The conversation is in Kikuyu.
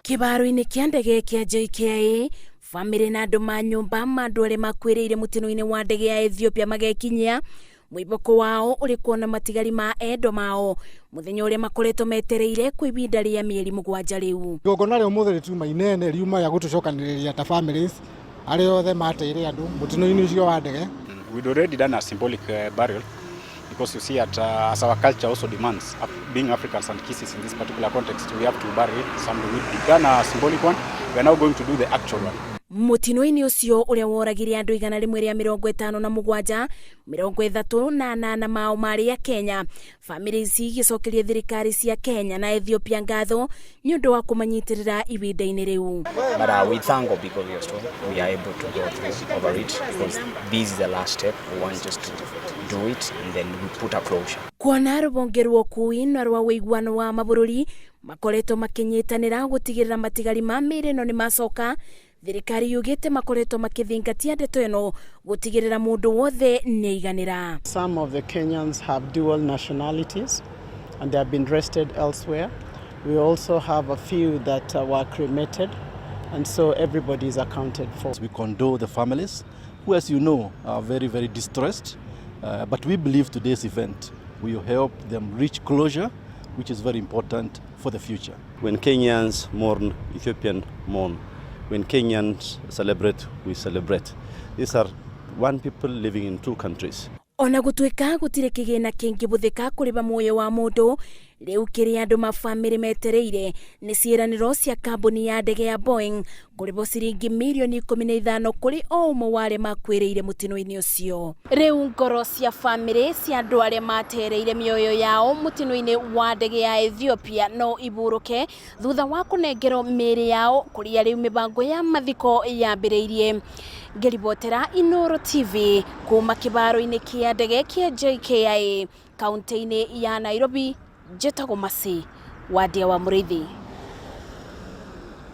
Kĩbaro-inĩ kĩa ndege kĩa JKIA, bamĩrĩ na andũ ma nyũmba ma andũ arĩa makuĩrĩire mũtino-inĩ wa ndege ya Ethiopia magekinyia mwĩboko wao ũrĩ kuona matigari ma endwa mao mũthenya ũrĩa makoretwo metereire kwa ibinda rĩa mĩeri 7 rĩu. Igongona rĩa ũmũthĩ rĩtiuma inene, riuma rĩa gũtũcokanĩrĩria ta families arĩa othe mateire andũ mũtino-inĩ ũcio wa ndege. We'd already done a symbolic burial because you see that as our culture also demands, being Africans and Kisiis in this particular context, we have to bury somebody. We've done a symbolic one, we are now going to do the actual one. Mũtino-inĩ ũcio ũrĩa woragire andũ 157, 38 mao marĩ a Kenya. Bamĩrĩ ici igĩcokeria thirikari cia Kenya na Ethiopia ngatho nĩ ũndũ wa kũmanyitĩrĩra ihinda-inĩ rĩu. But we thank God because we are strong. We are able to go through over it because this is the last step. We want just to do it and then we put a closure. Kuona rũhonge rwa ũkui na rwa ũiguano wa mabũrũri makoretwo makĩnyitanĩra gũtigĩrĩra matigari ma mĩĩrĩ ĩno nĩ macoka, thirikari yugĩte makoretwo makĩthingatia ndeto ĩno gũtigĩrĩra mũndũ wothe nĩ aiganĩra. Some of the Kenyans have dual nationalities and they have been rested elsewhere. We also have a few that were cremated, and so everybody is accounted for. We condole the families who, as you know, are very, very distressed. But we believe today's event will help them reach closure, which is very important for the future. When Kenyans mourn, Ethiopian mourn. When Kenyans celebrate, we celebrate. These are one people living in two countries. Ona gũtuĩka gũtirĩ kĩgĩna kĩngĩbũthĩka kũrĩba muoyo wa mũndũ, rĩu kĩrĩa andũ ma bamĩrĩ metereire nĩ ciĩranĩro cia kambuni ya ndege ya Boeing kũrĩbwo ciringi mirioni 15 kũrĩ o ũmwe wa arĩa makuĩrĩire mũtino-inĩ ũcio. Rĩu ngoro cia bamĩrĩ cia andũ arĩa matereire mĩoyo yao mũtino-inĩ wa ndege ya Ethiopia no iburũke thutha wa kũnengerwo mĩĩrĩ yao kũrĩa rĩu mĩbango ya mathiko yambĩrĩirie. Ngĩribotera Inooro TV kuma kĩbaro-inĩ kĩa ndege kĩa JKIA kaunti-inĩ ya Nairobi, njĩtagwo Mercy Wandia wa Mũrĩithi.